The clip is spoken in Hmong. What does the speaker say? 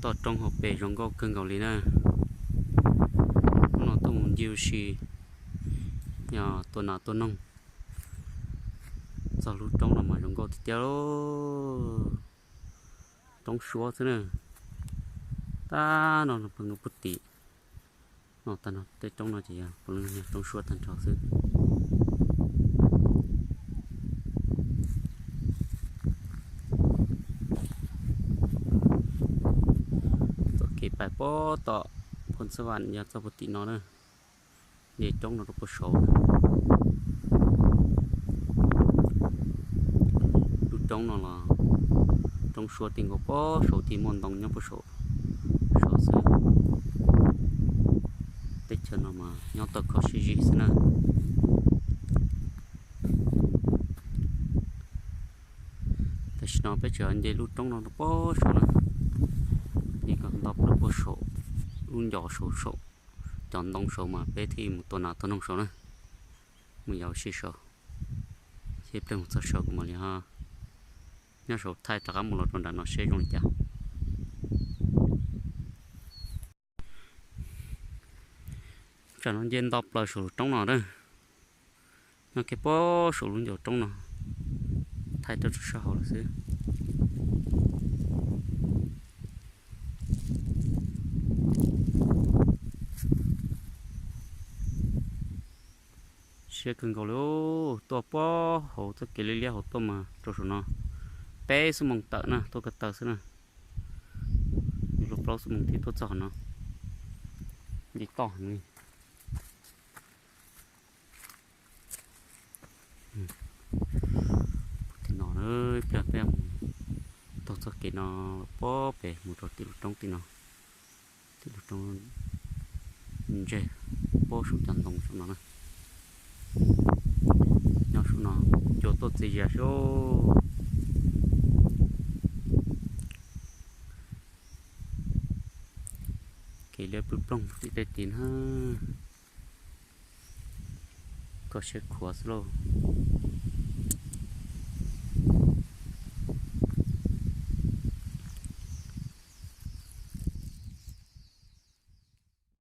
Toj roob hauv pes zoo nkauj kawg nkaus li na. Hnub no tuaj mus ncig ua si, yog tua nas tua noog. Txog lub roob no mas zoo nkauj tiag tiag. Roob suab xwb na. Tag no puag tim no, tag no tej roob no ces yog roob suab tag nrho xwb. Txoj kev pais puag tom Phoos Xab Vam yog txoj puag tim no na. Nce roob no rau puag saud. Lub roob no los roob suab ti nkaus puag saud, thiaj muaj ntoo nyob puag saud, saud xwb. Teb chaws no mas nyob tau kho siab zim xwb na. Tam sim no peb tseem nce lub roob no rau puag saud na, nce kom nto plaws puag saud, lub ncos saud saud, cov ntoo saud mas peb thiaj mus tua nas tua noog saud na. Mus yos ua si saud, ces peb mus txog saud kuv mam li ho nyob saud thaij rov qab mus los rau nram no seb zoo li cas. Tsam no nce nto plaws saum lub roob no na. Nyob kiag puag saum lub ncov roob no, thaij rau sab hauv lawm xwb. Siab kawg nkaus li, tuaj puag hauv txoj kev liab liab hauv tuaj mas rau saum no peb xuab moos tawm na, tuaj ko taw xwb na. Luag plaub xuab moos thiaj tuaj txog no. Nce toj heev li. Tim no, ib pliag peb taug txoj kev no puag pem mus rau tim lub roob tim no. Tim lub roob ntseg puag saum cov ntoo saum no na. Nyob saum no cua tuaj txias zias xwb. Kev liab ploog ploog tim tej tid na. Kho siab khuav xwb lauj.